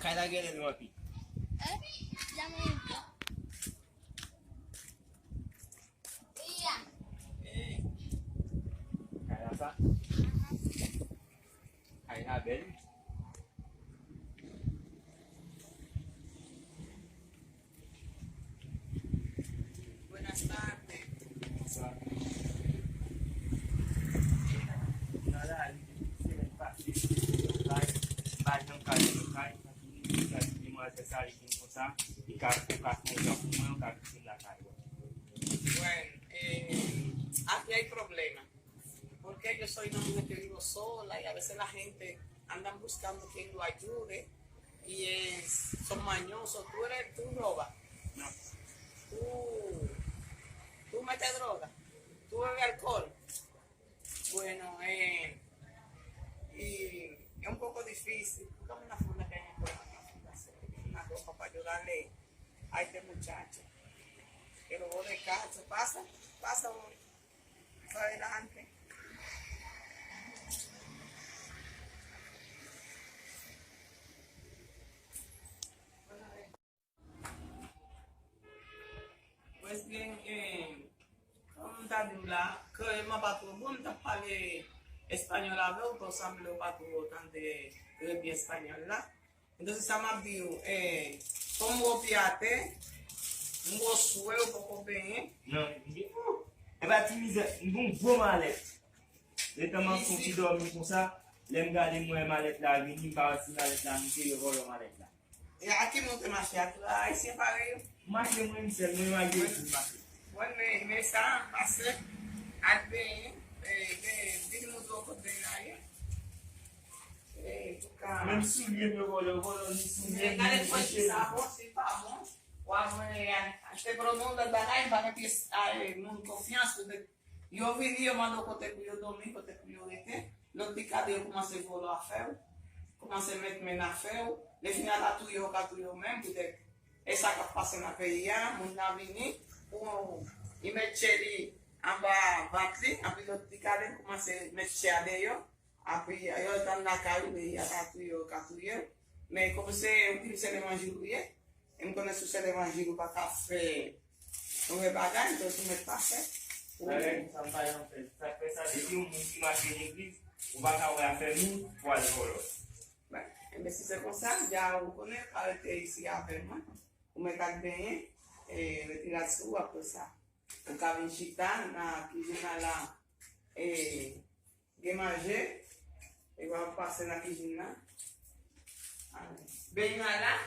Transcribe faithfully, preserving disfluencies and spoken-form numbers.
Kay la genlè lwen anpil. Eh, janm anyen. Eh, kay la sa. Kay la bèl. Buenas tardes. Bonswa. Nan lari depi semèn pase, m pa janm ka jwenn kay. Sa ki vin di demwazèl sa, li vin konsa, li ka, ou ka fè yon jan pou mwen, ou ka kite m lakay ou. Bueno, eh, aquí hay problema. Porque yo soy una mujer que vivo sola y a veces la gente andan buscando quien lo ayude y es, son mañosos. Tú eres, tú robas. No. Tú, tú metes droga. Tú bebes alcohol. Bueno, eh, y es un poco difícil. Búscame una funda que haya por acá, una funda, una ropa para ayudarle a este muchacho. Que lo de cacho. Pasa, pasa, amor. Pasa adelante. Pues bien, eh, kòm m ta di w la, kreyòl mwen pa twò bon, m t ap pale espanyòl avè w, paske w sanble w pa twò tande trè byen espanyòl la. Entonces, sa m ap di w, eh, kòm w wè w pye atè, m wè w swè, w poko benyen. Non, m gen, oh, e pa ti mizè, m gen yon gwo malèt. Letan m ap fè yon ti dòmi konsa, lè m gade m wè malèt la vini, m pa wè si malèt la moute, yo vòlò malèt la. E a ki moun te mache a? Tout ayisyen parèy yo? M mache mwen menm sèl, mwen malgre tout m mache. Mwen men, men sa, pase, al benyen, e, ben, vin moutre w kot benyen la ye. E, touka. Menm soulye m yo vòlò, yo vòlò ni soulye m, ni cheve. Men gade fò si sa bon, si l pa bon, w ap mwen achte pran moun lòt bagay, m pa gen pyès a, e, moun konfyans, petèt Yo vini, yo mande w kote pou yo dòmi, kote pou yo rete. Lòt ti kade yo kòmanse vòlò afè w, kòmanse met men nan afè w. Lè fini a ta touye w, ka touye w menm, poutèt e sa k ap pase nan peyi a, moun nan vini pou li met chè li anba vant li, anpi lòt ti kade kòmanse met chè a deyò, anpi yo tann lakay ou, peyi a ka touye w, ka touye w. Men kòm se ou di m se levanjil ou ye, E m konnen sou sèl levanjil ou pa ka fè move bagay, donk ou mèt pa fè. Bagay konsa m pa janm fè. Sa k fè sa, depi yon moun ki mache legliz, ou pa ka wè afè moun pou al vòlò. Ben, enben, si se konsa, dja ou konnen, pa rete isi avè mwen. Ou mèt al benyen, e retire l sou ou apre sa. Ou ka vin chita nan kizin la, e Gen manje, e w ap pase nan kizin nan. Benyen an la,